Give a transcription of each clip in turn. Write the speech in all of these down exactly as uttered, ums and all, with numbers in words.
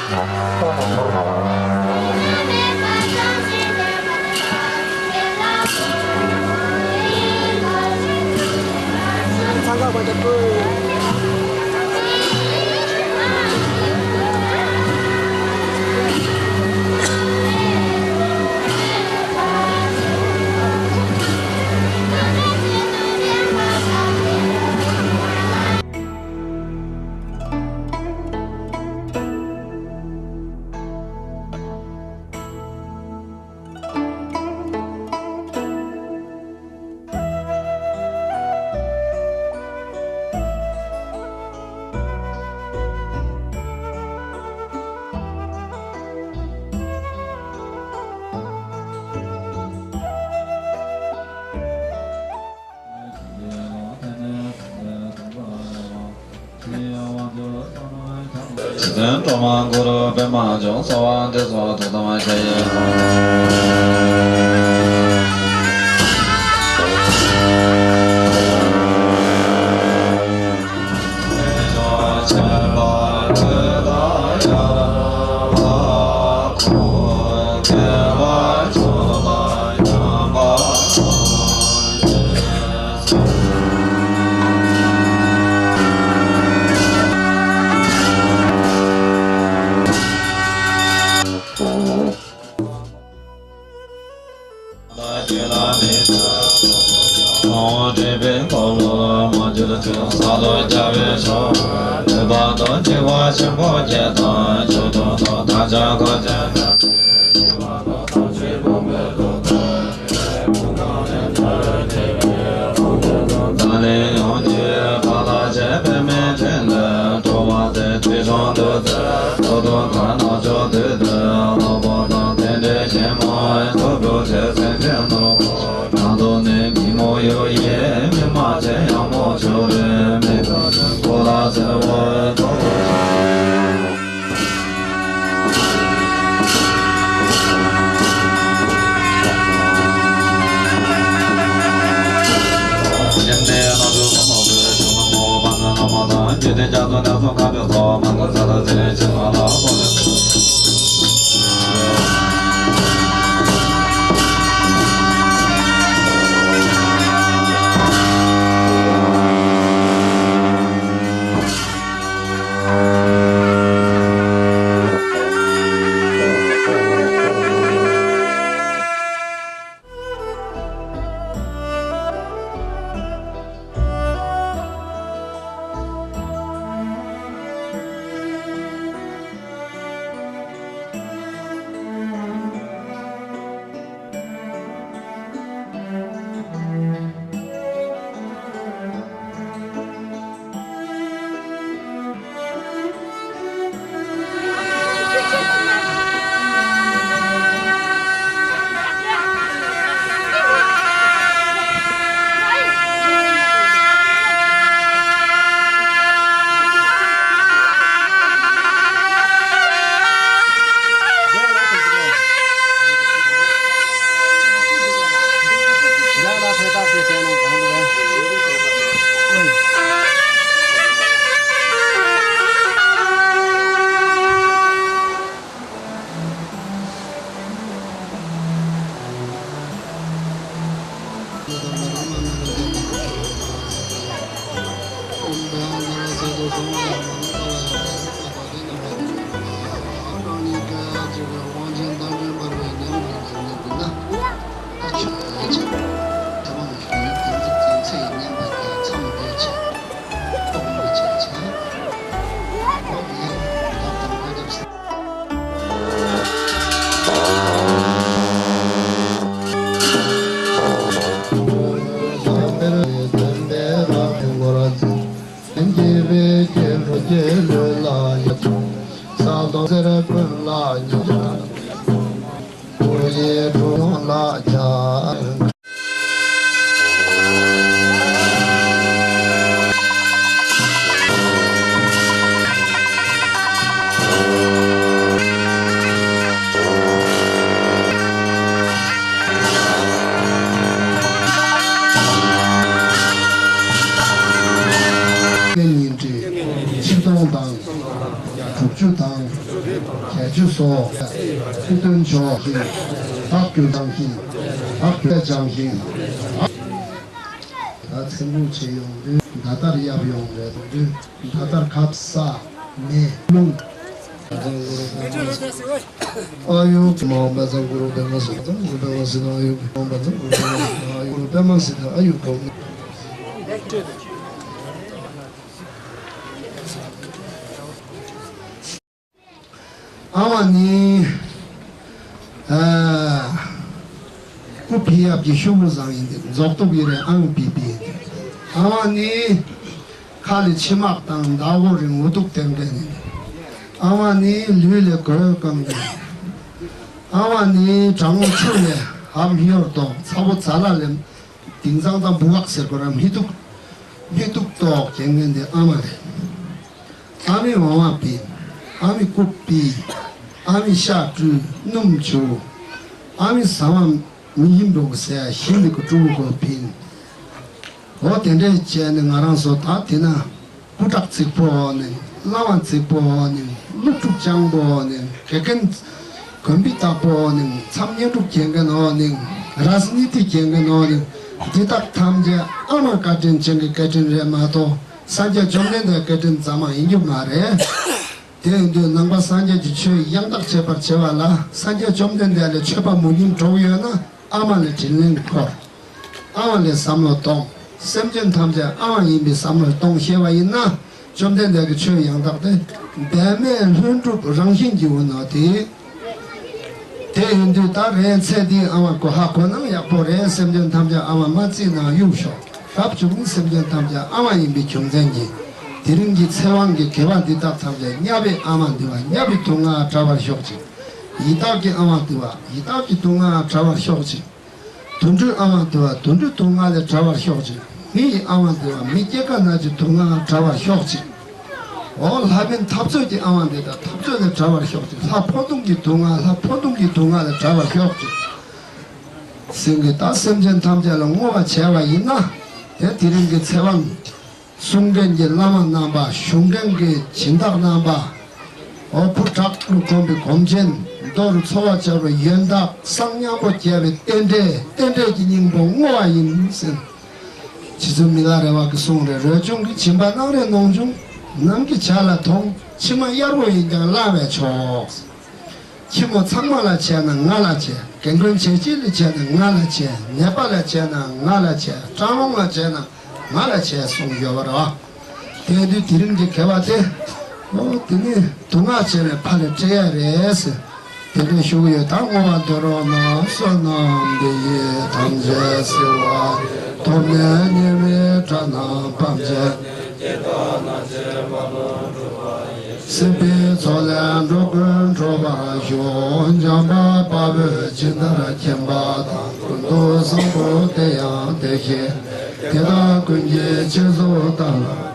རྗེ་བཙུན་སྒྲོལ་མ་གུ་རུ་པདྨ་འབྱུང་གསོལ་བ་འདེབས་སོ། ཐུགས་དམ་བཞེས། ད་ལན་ཡང་གི་ཕ་ལ་བྱས་པའི་མི་ཁྲིད་ལ། འགྲོ་བ་དེ་ཁྲིད་རང་དུ་སྟེ། ཐོག་ཏུ་ཐ་ན་ཆོག་དུས་དུ། ལོག་པ་དང་དེ་འདྲའི་ཞེན་མ་ཐོབ་འགྲོ་བྱེད་སེམས་ཅན་ནོ། ད་དུང་ནི་གི་མོ་ཡོ་ཡེ་མི་མ་བྱས་ཡང་མོ་ཆོག་རེ་མི་ཐོག་ཏུ་ཁོ་ལ་ཟེར་བ་ཐོག་ཏུ། ཉིན་བྲིས་ཆིག་སྟོང་དང་དྲུག་ཅུ་དང་ གྱ་གྱུ་སོགས། ཁྲི་སྟོན་མཆོག་བཞིན། བདག་རྒྱུད་བཟང་ཞིང་། བདག་རྒྱུད་བྱམས་ཤིང་། ད་ཚེ་འགུག་བྱེད་ཡོང་དུས་ད་ལྟར་ཡབ་ཡོང་རེད་འདུག་དུས། ད་ལྟར་ཁབ་ས་མེ་རླུང་། ཨ་ཡུ་མ་འོངས་པ་ཚང་གུ་རུ་པདྨ་སུ་ཚང་གུ་རུ་པདྨ་སུ་ཚང་ཨ་ཡུ་མ་འོངས་པ་ཚང་གུ་རུ་པདྨ་སུ་ཚང་ཨ་ཡུ་གུ་རུ་པདྨ་སུ་ཚང་ཨ་ཡུ་གུ་རུ། ཨ་མ་ནི། ཨ། སྐུ་ཕི་ཡབ་ཀྱི་ཤུ་བུ་བཟང་ཡིན་ཏེ་རྫོགས་སྟོབས་ཡོད་རེད། ཨང་པི་པི་ཡིན་ཏེ། ཨ་མ་ནི། ཁ་ལས་མཆི་མ་དང་མདའ་བོ་རིང་འུ་ཐུག་སྟེར་མཁན་ཡིན། ཨ་མ་ནི་ལུས་ལས་གོས་སྐམ་མཁན། ཨ་མ་ནི་གྲང་མོ་ཆུ་ལས་ཧམ་ཧིའོར་དོག་ཚ་བོ་ཛ་ལ་ལེམ། དིང་ཙང་དང་བུ་བག་ཟེར་གོ་ར་མི་ཐུག་མི་ཐུག་ཏོག་ཀྱེ་ངན་དེ་ཨ་མ་རེད། ཨ་མའི་འོ་མ་པིན། ཨ་མའི་རྐུབ་པི། ཨ་མའི་ཤ་བཀྲུས་སྣུམ་བྱུག་ཨ་མའི་ཟ་མ་མི་ཡིན་པོ་གོ་ཟེ་ཞིམ་པའི་གོ་ཀྲུ་བུ་གོ་པིན། འོ་དེ་འདྲས་བྱས་ནས་ང་རང་ཚོ་ད་དེ་ན། སྐུ་དྲག་རྫིག་པོ་འོ་ནི། བླ་མ་རྫིག་པོ་འོ་ནི། སློབ་ཕྲུག་སྤྱང་པོ་འོ་ནི། དགེ་རྒན་དགོན་པའི་བདག་པོ་འོ་ནི། མཚམས་བསྙེན་སྒྲུབ་རྒྱལ་མཁན་འོ་ནི། རཱ་ཛི་ནི་ཏི་རྒྱལ་མཁན་འོ་ནི། འདི་དག་ཐམས་ཅད་ཨ་མ་བཀའ་དྲིན་ཅན་གྱི་བཀའ་དྲིན་རེད་མ་གཏོགས་སངས་རྒྱས་བཅོམ་ལྡན་འདས་བཀའ་དྲིན་ཙམ་མ་ཡིན་རྒྱུ་མ་རེད། དེ་ཡིན་དུས་ནང་པ་སངས་རྒྱས་ཀྱི་ཆོས་ཡང་དག་བྱེད་པར་བྱེད་པ་ལ་སངས་རྒྱས་བཅོམ་ལྡན་འདས་ལས་ཆོས་པ་མོ་ཉིད་འགྲོ་གི་ཡོད་ན། ཨ་མ་ལ་དྲིན་ལན་འཁོར། ཨ་མ་ལ་བསམ་བློ་གཏོང་། སེམས་ཅན་ཐམས་ཅད་ཨ་མ་ཡིན་པའི་བསམ་བློ་གཏོང་ཤེས་པ་ཡིན་ན། བཅོམ་ལྡན་འདས་ཀྱི་ཆོས་ཡང་དག་དེ་འབད་མེད་ལྷུན་གྲུབ་རང་བཞིན་གྱིས་འོང་ནོ་དེ། དེ་ཡིན་དུས་ད་རེས་ཚེ་འདིའི་ཨ་མ་གོ་ཧ་གོ་ན་ཡག་པོ་རེད། སེམས་ཅན་ཐམས་ཅད་ཨ་མ་མ་བརྩིས་ན་གཡུག་ཤོག་རབ་བྱུང་ནི་སེམས་ཅན་ཐམས་ཅད་ཨ་མ་ཡིན་པའི་རྒྱུ་མཚན་གྱིས། དེ་རིང་གི་ཚེ་དབང་གི་དགེ་བ་འདི་དག་ཐམས་ཅད་བསྙབ་པའི་ཨ་མ་འདི་བ་བསྙབ་པའི་དུག་ལྔ་བྲལ་བར་ཤོག་ཅིག་ཡི་དྭགས་ཀྱི་ཨ་མ་འདི་བ་ཡི་དྭགས་ཀྱི་དུག་ལྔ་བྲལ་བར་ཤོག་ཅིག་དུད་འགྲོའི་ཨ་མ་འདི་བ་དུད་འགྲོའི་དུག་ལྔ་ལས་བྲལ་བར་ཤོག་ཅིག་མི་ཡི་ཨ་མ་འདི་བ་མི་སྐྱེ་རྒ་ན་འཆིའི་དུག་ལྔ་བྲལ་བར་ཤོག་ཅིག་འོ་ལྷ་མིན་འཐབ་རྩོད་ཀྱི་ཨ་མ་འདི་དག་འཐབ་རྩོད་ལས་བྲལ་བར་ཤོག་ཅིག་ལྷ་འཕོ་ལྟུང་གི་དུག་ལྔ་ལྷ་འཕོ་ལྟུང་གི་དུག་ལྔ་ལས་བྲལ་བར་ཤོག་ཅིག་སེམས་ཀྱི་ད་སེམས་ཅན་ཐམས་ཅད་ལ་བསྔོ་བ་བྱས་པ་ཡིན་ན། དེ་དེ་རིང་གི་ཚེ་དབང་། གསུང་མཁན་གྱི་བླ་མ་རྣམ་པ། ཞུ་མཁན་གྱི་སྦྱིན་བདག་རྣམ་པ། འོ་བུ་དྲག་རུ་གོམས་པའི་གོམས་ཆེན། མདོ་རུ་འཚོ་བ་བྱ་བའི་ཡོན་བདག་སང་སྙིང་པོ་རྒྱས་པའི་རྟེན་འབྲེལ། རྟེན་འབྲེལ་གྱི་སྙིང་པོ་བསྔོ་བ་ཡིན་ཟེར། རྗེ་བཙུན་མི་ལ་རས་པ་གི་གསུང་རེད། རོལ་ཆུང་གི་སྦྱིན་པ་གནང་རེ་གནོང་ཆུང་། ནམ་གྱི་བྱ་ལ་ཐོངས། ཕྱི་མ་གཡར་པོ་ཡིན་ཀྱང་བླང་བས་ཆོག་ཁྱི་མོ་ཚང་མ་ལ་བྱས་ན་ང་ལ་བྱས། རྒན་རྒོན་བྱས་སྤྱི་ལ་བྱས་ན་ང་ལ་བྱས། ནད་པ་ལ་བྱས་ན་ང་ལ་བྱས། སྤྲང་རླུང་ལ་བྱས་ན་ང་ལ་བྱས་གསུངས་ཡོད་པ་རེད་བ། དེ་དུས་དེ་རིང་གི་དགེ་བ་དེ། ཨོ་དེ་ནི་དུག་ལྔ་བྱས་ནས་ཕ་ལ་སྤྲད་ཡ་རེད་ཟེར། དེ་འདྲ་ཞུ་གི་ཡོད། ད་བསྔོ་བ་འདོན་རོགས་གནང་། བསོད་ནམས་འདི་ཡིས་ཐམས་ཅད་གཟིགས་པ། ཐོབ་ནས་ཉེས་པའི་དགྲ་རྣམས་ཕམ་བྱས། སྲིད་པའི་མཚོ་ལས་འགྲོ་ཀུན་གྲོལ་བར་ཤོག་འཇམ་དཔལ་དཔའ་བོས་ཇི་ལྟར་མཁྱེན་པ་དང་། ཀུན་ཏུ་བཟང་པོ་དེ་ཡང་དེ་བཞིན་ཏེ། དེ་དག་ཀུན་གྱི་རྗེས་སུ་བདག་སློབ་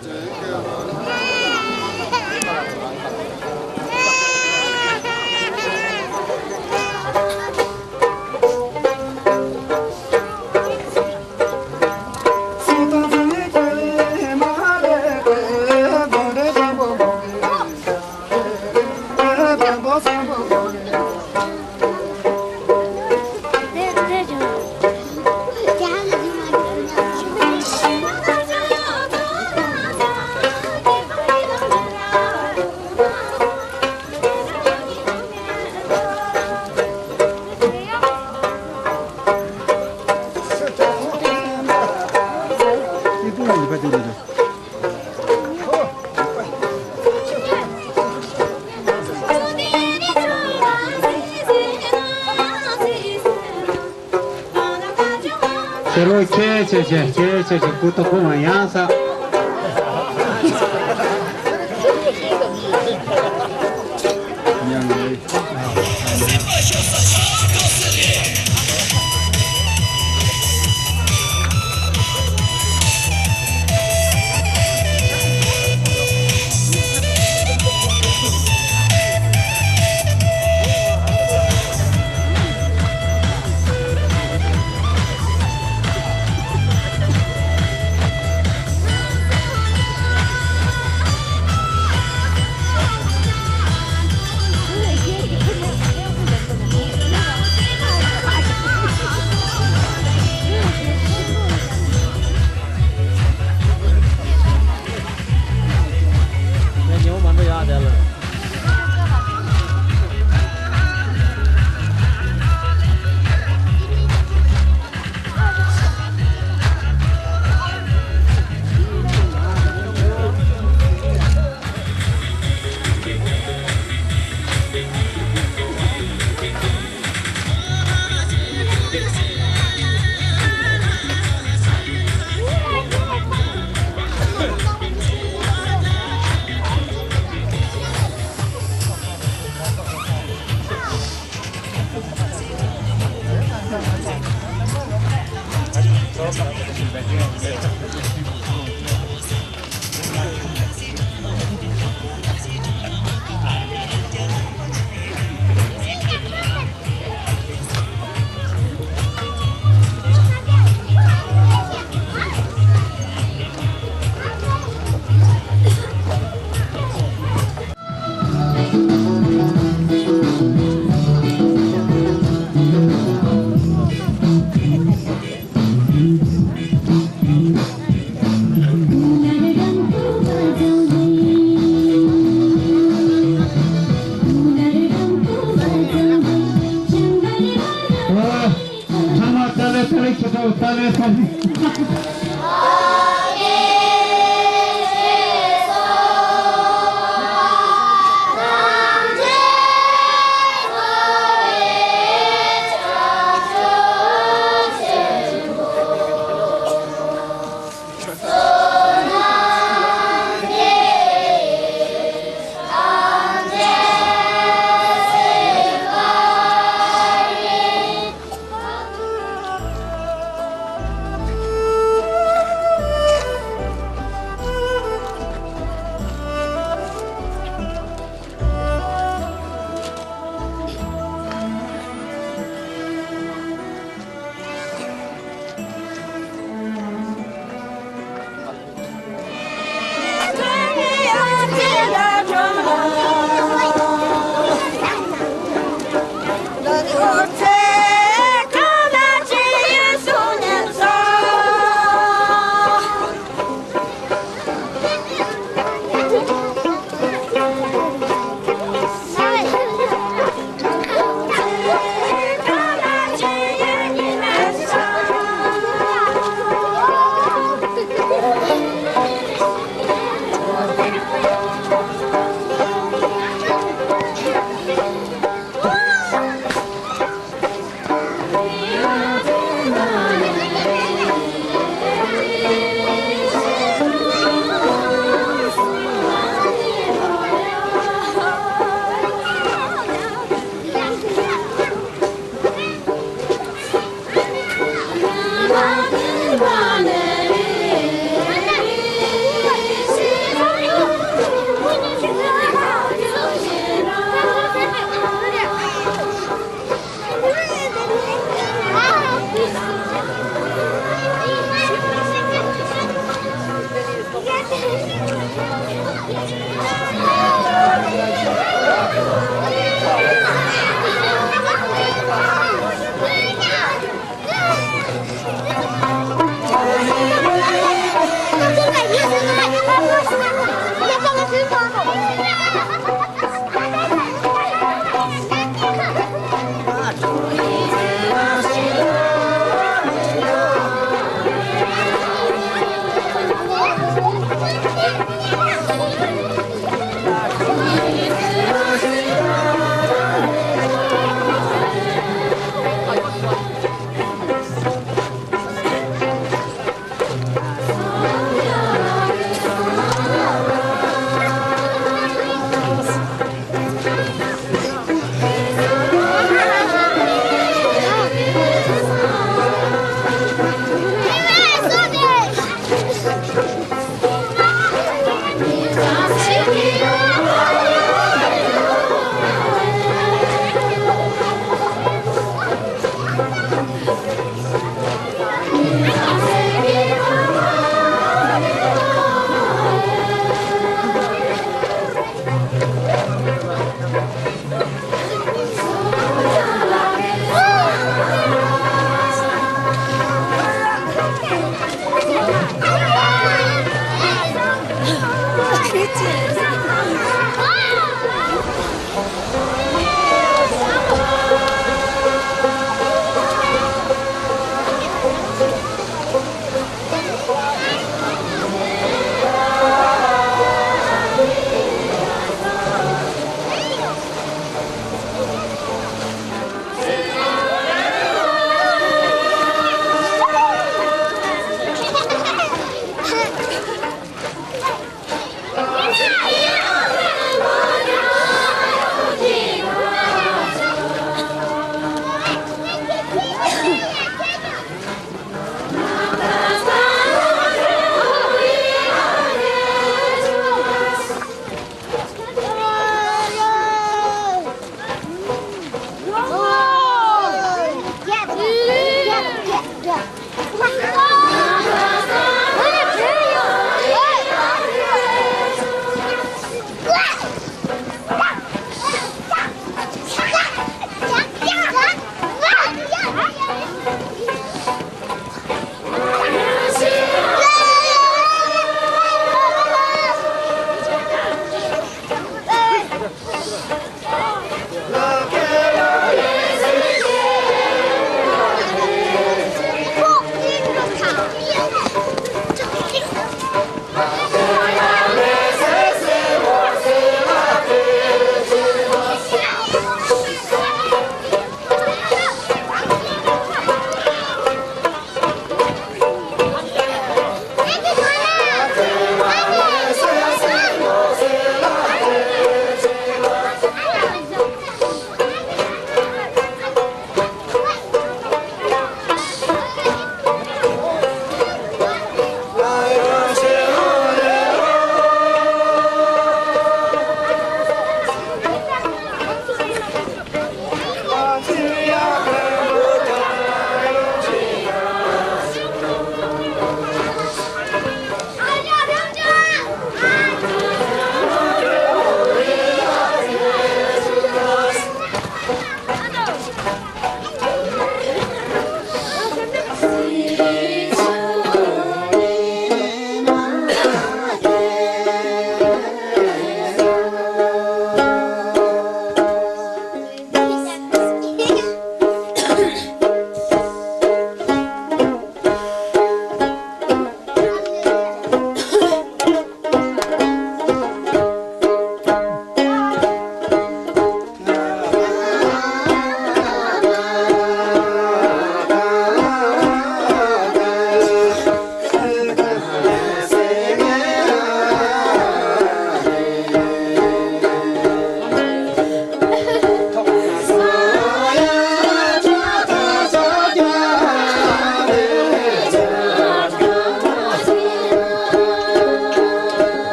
ཁྱེད་རང་ཁྱེད་ཁྱེད་ཁྱེད་ཁྱེད་ཁྱེད་ཁྱེད་སྐུ་ཐོག་ཁོ་མ་ཡང་ས། ཚང་མ་ཏཱ་ལའི་ཏཱ་ལའི་ཁྱེད་ཚོ་ཏཱ་ལའི་ཏཱ་ལའི།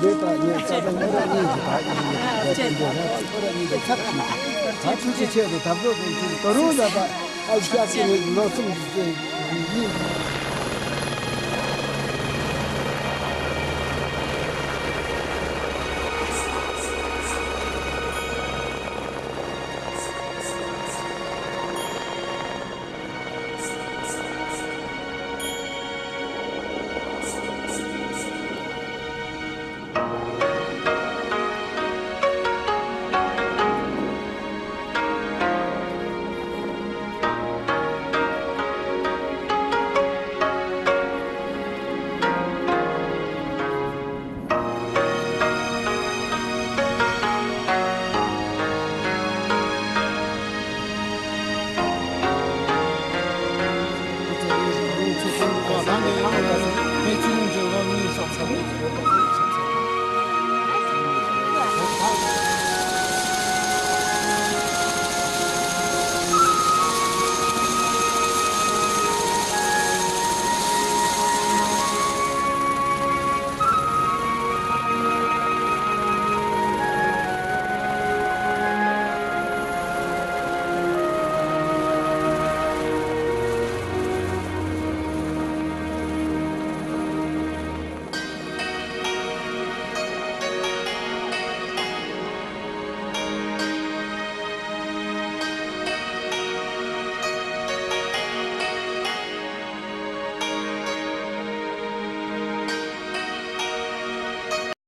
ལས་དང་ཉེན་རྩ་དང་ཁོ་ར་གཉིས་ཀྱི་བར་ཡིན་ཡང་ཁོ་ར་གཉིས་ཀྱི་ཚབ་ཀྱིས་ད་ཐུགས་རྗེ་ཆེ་དང་དམ་བཟོ་དང་ཅིག་ད་རུང་ལ་པ་ཨ་ཤ་སི་ནི་ལོ་གསུམ་གྱི་ཡིན།